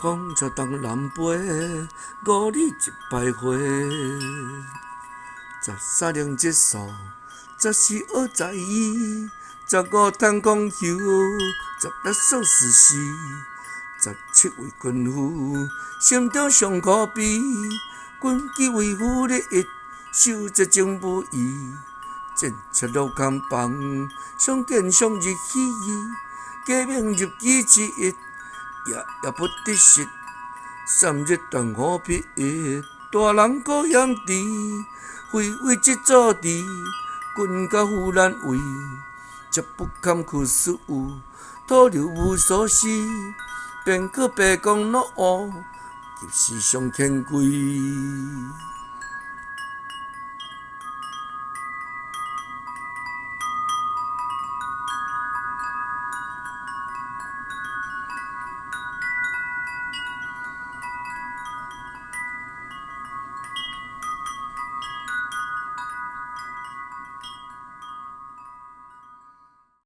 空車東南飛，五里一徘徊。13能植樹，14學才藝，15通講休，16算時事，17為軍夫，心中尚可悲。軍紀維護禮儀，守節情無疑。戰車落空房，相見相日喜。革命入記之一，夜夜不得食。三日斷虎皮，大人過險池，非為之做治，軍家負難為，才不堪去思，徒留無所思，便去白公老，及時上天歸。